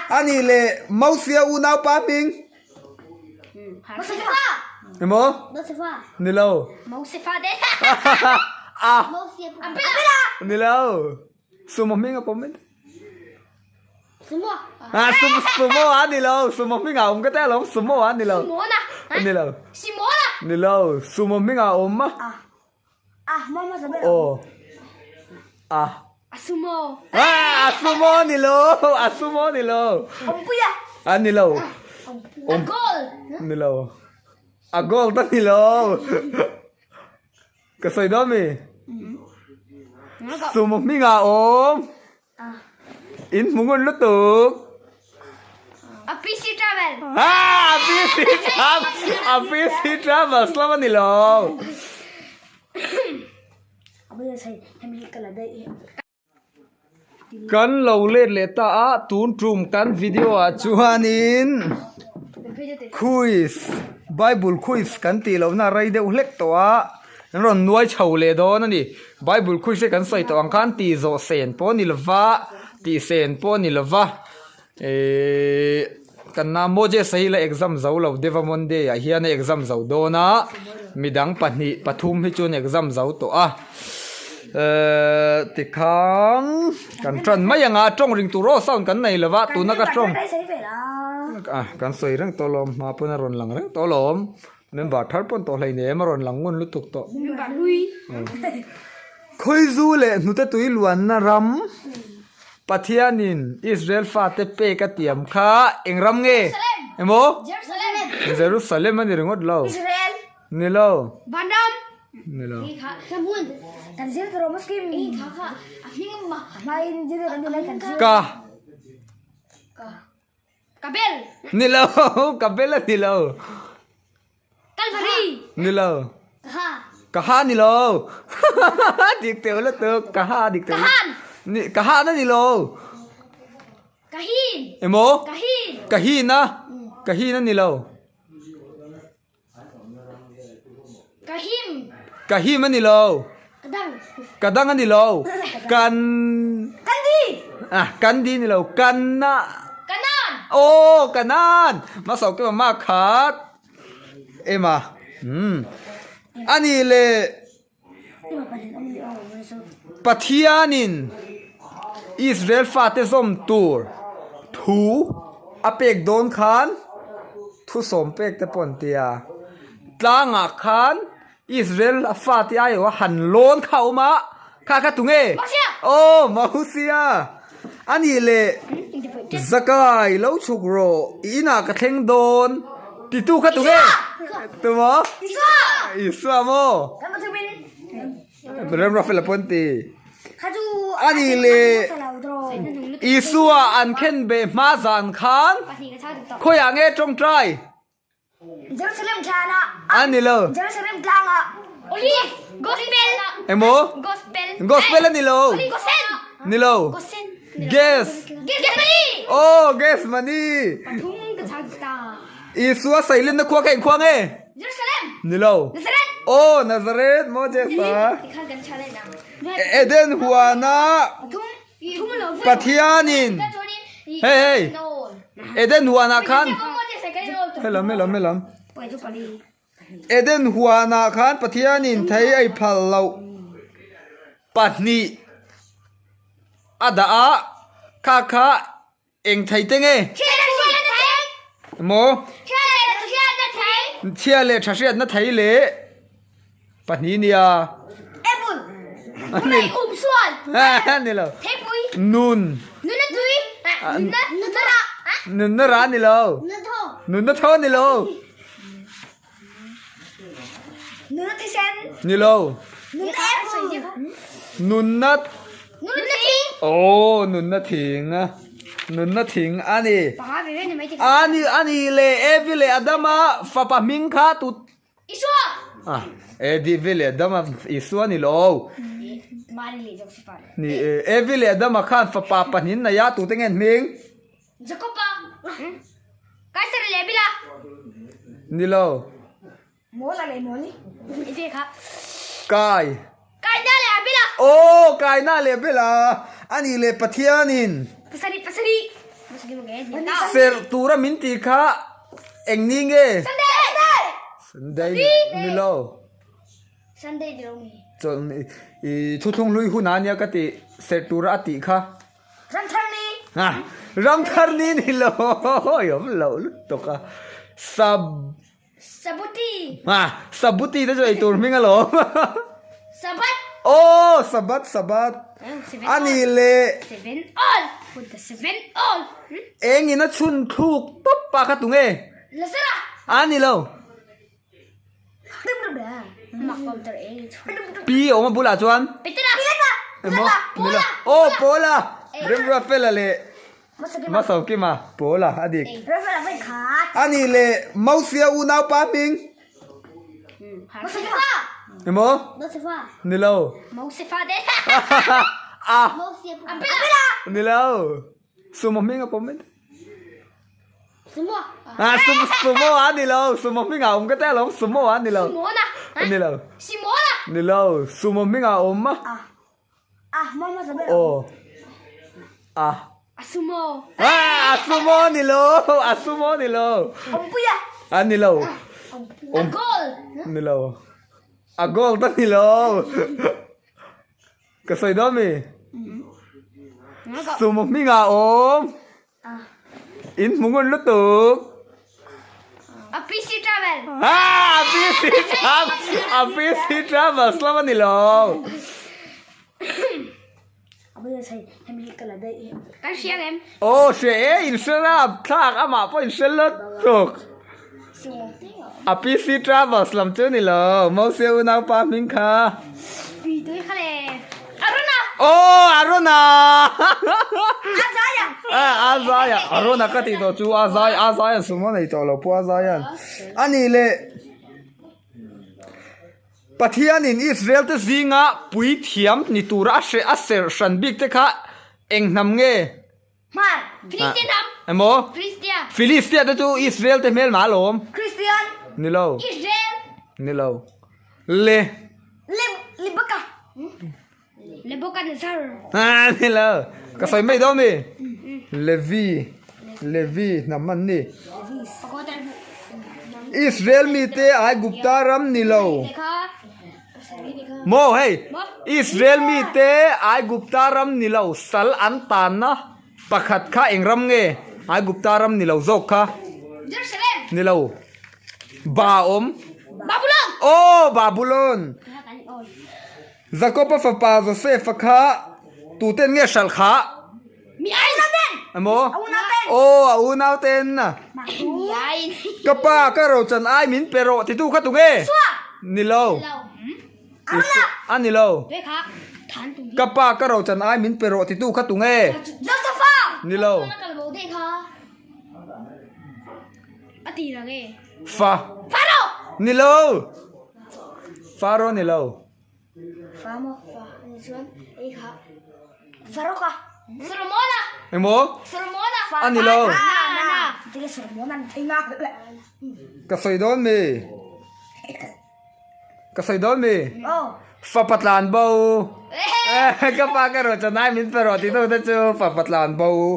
Ani leh Mosia unaupa hming? Emaw? Ni lo. A. Ni lo. Sumo hming a pawm mai. Ah, sum sumo a ni lo. Sumo hming a awm ka tia alawm. Sumo a ni lo. Ni lo. Ni lo. Sumo hming a awm a. Aw. A. Ah, a sumo a ni lo. A sumo a ni lo. A ni lo. Ni lo. A gold a ni lo. Ka sawi dawn mi? Sumo hming ah awm. In hmu ngun lutuk. A PC travel. Ah, a PC travel. A PC travel slum a ni lo. Kan lo let leh ta a, tun tum kan video ah chuanin quiz, bible quiz kan tih lohna rei deuh hlek tawh a, an rawn nuai chho leh dawn a ni. Bible quiz hi kan sawi tawh ang khan tih zawh sen pawh a ni lova, tih sen pawh a ni lova, Ehh kan na Moses a hi la exam zo lo deuh a Monday ah hian a exam zo dawn a midang pahnih pathum hi chuan exam zo tawh a ehh tikhan kan tan mai ang a tawng ring tur aw sound kan nei lova tuna ka tawng ah kan sawi reng tawh alawm hma pawn a rawn lang reng tawh alawm member thar pawn tawh hleinem a rawn lang ngun lutuk tawh Khawizu leh hnute tui luanna ram. Pathianin Israel fate pek a tiam kha eng ram nge? Emaw? Jerusalem a ni ringawt lo. Ni lo. Ni lo. Ka. Ni lo. Ka bel a ni lo. Ni lo. Ka ha ni lo. Dik teuh lutuk. Ka ha dik teuh. Ni ka ha na ni lo. Emaw? Ka hin a. Ka hin a ni lo. Ka him a ni lo. Ka dang a ni lo. Kan. Ah, kan di ni lo. Kan a. Aw, kanan. Masau ke mama khat. Ema. Hmm. Ani le Pathianin Israel fate zawm tur thu a pek dawn khan thusawm pek te pawh an ti a, tlangah khan Israel fate aiawh a han lawn kha a awm a, kha kha tunge? Aw Mosia! A nih leh Zakai lo chhuk rawh i inah ka thleng dawn titu kha tunge? Tumaw? Isua maw? Rem Rafael a pawn ti. A nih leh Isua an khen beh hma zan khan khawiah nge tawngtai? Jerusalem tlangah. A ni lo. Jerusalem tlangah. Olive gospel. Emaw? Gospel. Gospel a ni lo. Gosen. Ni lo. Gosen. Gas. Gethsemane. Oh, Gethsemane. Pathum ka chang ta. Isua sailenna khua kha eng khua nge? Jerusalem. Ni lo. Nazareth. Oh, Nazareth maw Jesa. Eden huana Pathianin hei hei Eden huanah khan helam helam helam Eden huanah khan Pathianin thei a i phal loh pahnih a dah a kha kha eng thei te nge maw chhia leh tha hriatna thei leh pahnih nia ni lo nun nunna rah ni lo nunna thaw ni lo ni lo nunna aw nunna thing a nunna thing a ni ani ani leh Evi leh Adama fapa hming kha tu ah Evi leh Adama Isua ni lo ni Evi leh Adama khan fapa pahnih an nei a tute nge an hming. Jacob-a Kaiser leh Bila. Ni lo. Mawla leh Mawli. I ve kha. Kai. Kaina leh Abela. Aw, Kaina leh Abela. Ani leh Pathianin. Pasarih pasarih. Serh tura min tih kha eng ni nge? Sunday ni lo. Chawlhni i thuthlung hlui hunah ania ka tih serh tura a tih kha. Ramthar ni ni lo i awm loh lutuk a. Sab. Sabuti. Ha, sabuti te chu ei tur hming alawm. Sabat. Oh, sabat sabat. Ani le. Seven all. Put the seven all. Hmm? Eng in a chhun thluk tawp pa kha tunge? Lazara. Ani lo. Pi awm a bulah chuan. Petera. Emaw? Nilo. Oh, Paula. Remruatfela leh Masawkima Paula a dik. A nih leh Mosia unaupa hming? Emaw? Ni lo. A. Ni lo. Sumo hming a pawm mai. Ah, sum sumo a ni lo. Sumo hming a awm ka tia lawm. Sumo a ni lo. Ni lo. Ni lo. Sumo hming a awm a. Aw a A sumo. A sumo ni lo a sumo ni lo a ni lo A gold. Ni lo a gold a ni lo ka sawi dawn mi sumo hming ah awm In hmu ngun lutuk. A PC Travel. Ah, a PC Travel. A PC Travel slama ni lo. Kan hria em? Oh, hria e, in hre rap thlak amah pawh in hre lutuk. A PC Travels lam chu ni lo, Mosia unaupa hming kha. Aruna! Oh, Aruna! Azaya! Ah, Azaya. Aruna ka tih tawh chu Azai, Azai an sum a nei tawh lo pawh Azai an. Ani le Pathianin Israel te zinga puithiam ni tura a hre a serh hran bik te kha eng hnam nge? Hmar, Filistia hnam. Emaw? Filistia. Filistia te chu Israel te hmel mah alawm. Christian. Ni lo. Israel. Ni lo. Le. Le Lebaka. Nebuchadnezzar. Ah, ni lo. Ka sawi mai dawn mi. Levi. Levi hnam an ni. Israel mite Aigupta ram ni lo. Maw hei, Israel mite Aigupta ram ni lo sal an tanna pakhat kha eng ram nge? Aigupta ram ni lo zawk kha? Ni lo. Ba awm. Aw, Babulon! Jakob-a fapa Joseph-a kha tuten nge hralh kha? Emaw? Aw, a unau ten. Ka pa, ka rochan ai min pe rawh titu kha tunge? Ni lo. A ni lo. Ka pa, ka rochan ai min pe rawh titu kha tunge? Ni lo. Fa. Ni lo. Faro ni lo. Fa maw? Fa a nih chuan ei kha Faroka. Solomona. Engmaw? Solomona. A ni lo. Tige Solomona ni thei na. Ka sawi dawn mi. Ka sawi dawn mi. Oh. Fa patlan bo. Ka pa ka rawh chanai min pe rawh tih tu te chu fa patlan bo.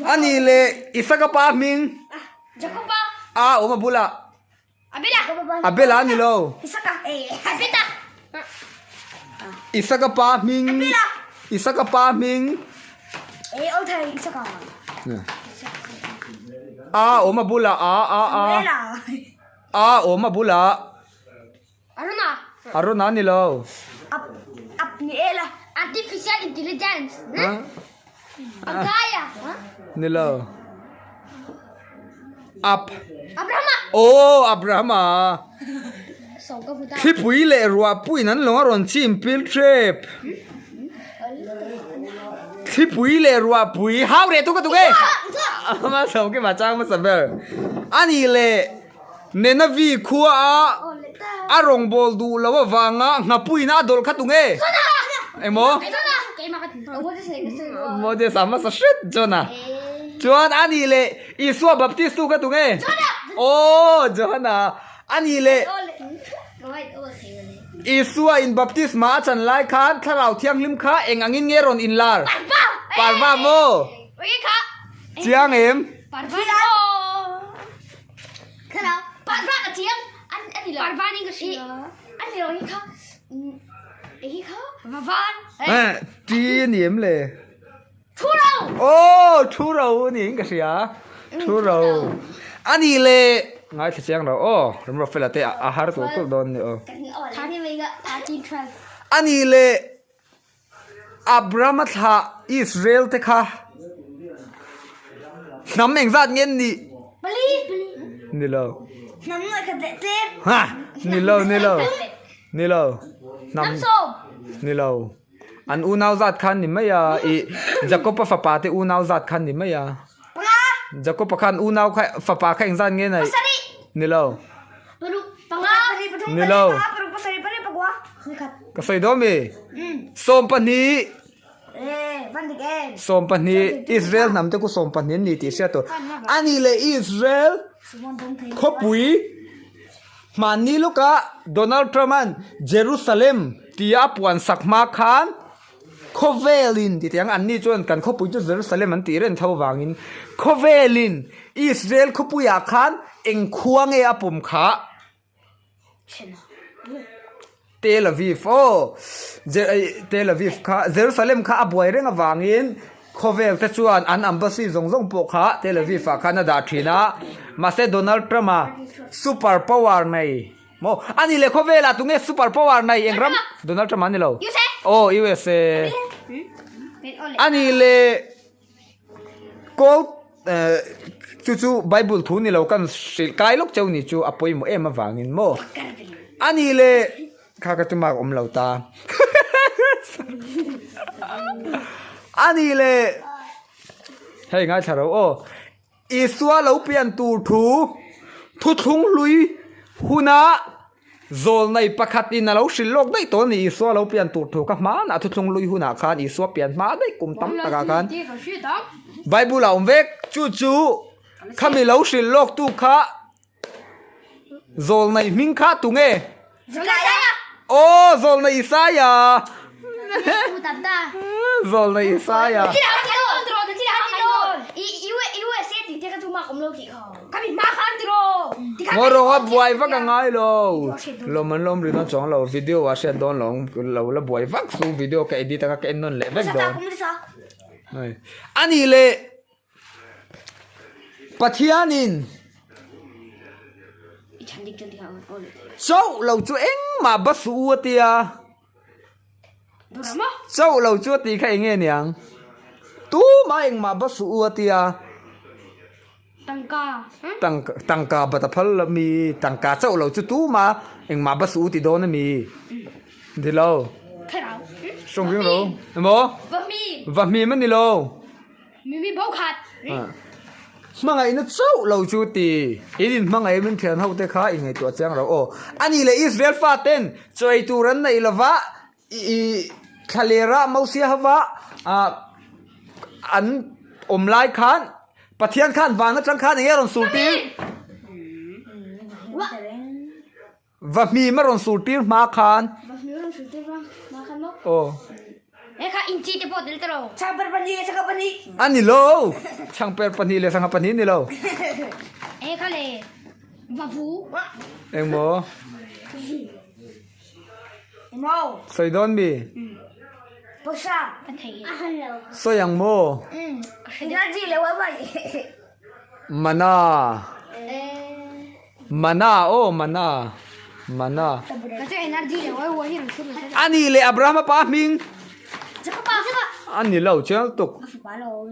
A ni le Isaka pa hming. Jacoba. A awm a bulah. Abela. Abela a ni lo. Isaka. Abeta. Isaka pa hming. Abela. Isaka pa hming. Eh, ol thai Isaka. A awm a bulah a a a. Abela. A awm a bulah. Aruna. Aruna a ni lo. Ap ap ni ela. Artificial intelligence. Ha? Agaya. Ni lo. Ap. Abrahama. Oh, Abrahama. So ka buta. Thlipui leh ruahpuiin an lawng a rawn chim pil tep. Thlipui leh ruahpui hau reh tu ka tuk e. Ama so ke ma chang hmasa ber. Ani leh Nenavi khua a a rawngbâwl duh loh avânga nghapuiin a dawlh kha tu nge? Engmaw? Moses a hmasa hret Jona. Chuan a nih leh Isua baptist tu kha tu nge? Aw, Johana. A nih leh Isua in baptisma a chan lai khan Thlarau Thianghlim kha eng angin nge rawn inlar? Parva maw? Chiang em? Ti a ni em le? Aw thu ro a niin ka hria. Thu ro. A nih le ngaithla chiang ro aw Ramruatfela te a har tur tur dawn a ni aw. A nih le Abrahama thlah Israel te kha hnam engzat nge an nih? Ni lo. Ha! Ni lo ni lo. Ni lo. Hnam ni lo. An unau zat khan ni mai a ih Jakob-a fapa te unau zat khan ni mai a. Jakob-a khan unau kha fapa kha engzat nge nei? Ni lo. Ni lo. Ka sawi dawn mi? 12 12 Israel hnam te khu 12 an ni tih hriat tur. A nih leh Israel khawpui hmanni lawkah Donald Trump-a'n Jerusalem tia a puan sak hma khan Khawvelin ti tiang anni chuan kan khawpui chu Jerusalem an tih reng tho vangin khawvelin Israel khawpuiah khan eng khua nge a pawm kha? Tel Aviv aw Tel Aviv kha Jerusalem kha a buai reng avangin khawvel te chuan an embassy zawng zawng pawh kha Tel Aviv ah khan a dah thin a mahse Donald Trump a super power nei Maw? A nih leh khawvelah tunge super power nei eng ram? Donald Trump a ni lo. Aw USA. A nih leh kawl chu chu Bible thu ni lo kan hrilh kai lawk cheu ni chu a pawimawh em avangin maw? A nih leh kha ka chu mark awm lo ta. A nih leh hei ngaithla ro aw. Isua lo pian tur thu thuthlung hlui huna zawlnei pakhatin a lo hrilh lawk daih tawh a ni. Isua lo pian tur thu kha hmanah thuthlung hlui hunah khan Isua pian hma daih kum tam takah khan Bible ah a awm vek. Chu chu khami lo hrilh lawk tu kha Zawlnei hming kha tunge? Aw zawlnei Isaia. Zawlnei Isaia. Ngaw rawng a buai vak a ngai lo. Lawm an lawm ri dawn chuang lo. Video ah hriat dawn lo lo la buai vak su video ka edit anga ka en nawn leh vek dawn. Anih leh. Pathianin chauh lo chu engmah ba suh u a ti a, chauh lo chu a tih kha eng nge niang? Tumah engmah ba suh u a ti a, tangka bat a phal lo mi, tangka chauh lo chu tumah engmah ba suh u ti dawn a mi? Ni lo. Hrong emaw? Vahmim a ni lo. Mimi bo khat. Hmangaihna chauh lo chu ti. In inhmangaih min thian ho te kha i ngaihtuah chiang lo aw. A nih leh Israel faten chaw ei tur an neih lova i thlalera Mosia hova an awm lai khan Pathian khan van atang khan enge a rawn sur tir? Va hmim a rawn sur tir hma khan. Va hmim a rawn sur tir hma khan maw? Aw. E kha inchi te pawh tel tawh. Changper pahnih leh sangha pahnih. A ni lo. Changper pahnih leh sangha pahnih ni lo. E kha le va vu. Eng maw? Emaw. Sawi dawn mi? Pawisa. Sawi ang maw? Energy leh wifi. Mana. Mana aw mana mana. A nih leh Abrahama pa hming a ni lo chiang tuk.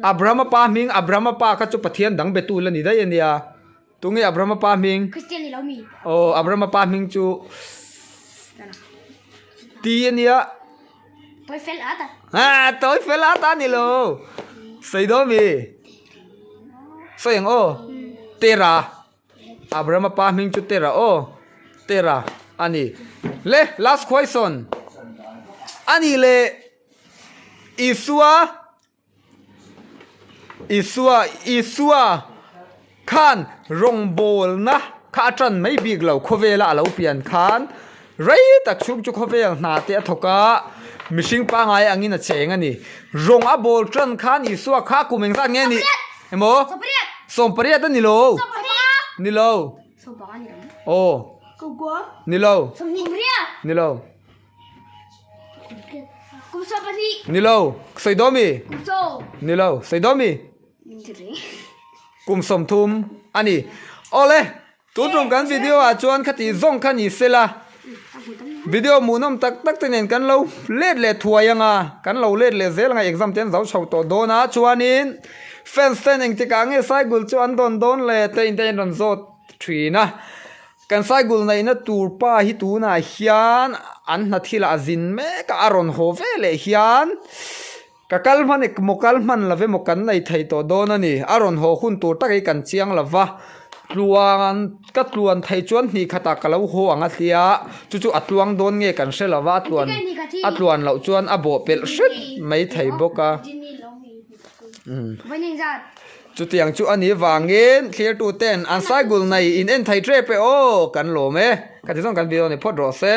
Abrahama pa hming Abrahama pa kha chu Pathian dang be tu la ni daih a nia. Tunge Abrahama pa hming? Aw Abrahama pa hming chu Ti a nia. Ha tawi fel at a ni lo. Sawi dawn mi? Sawi ang aw. Tera. Abrahama pa hming chu Tera aw. Tera a ni. Le last question. A nih leh Isua Isua Isua khan rawngbawlna kha a tan mai bik lo khawvela a lo pian khan rei tak chhung chu khawvel hna te a thawk a mihring pangngai angin a cheng a ni. Rawng a bawl tan khan Isua kha kum engzat nge a nih? Emaw? Sawmpariat a ni lo. Ni lo. Aw. Ni lo. Ni lo. Ni lo. Sawi dawn mi? Ni lo. Sawi dawn mi? Kum 30 a ni. Awle. Tun tum kan video ah chuan khati zawng kha ni sela video hmuhnawm tak tak te nen kan lo let leh thuai anga kan lo let leh zel anga exam te an zo chho tawh dawn a chuanin fans ten engtikah nge cycle chu an dawn dawn le te in te in rawn zawt thin a kan cycle neihna tur pa hi tunah hian an hna thilah a zin mek a a rawn haw ve leh hian. Ka kal hman e, maw kal hman lo emaw kan nei thei tawh dawn a ni. A rawn haw hun tur tak hi kan chiang lo va, tluan ka tluan thei chuan hnih khatah ka lo haw ang a tia, chu chu a tluang dawn nge kan hre lo va, a tluan a tluan loh chuan a bawh pelh hret mai thei bawk a. Chutiang chu a nih vangin thlirtu ten an cycle nei in en thei tep e aw kan lawm e. Ka ti zawng kan video ni phawt rawh se.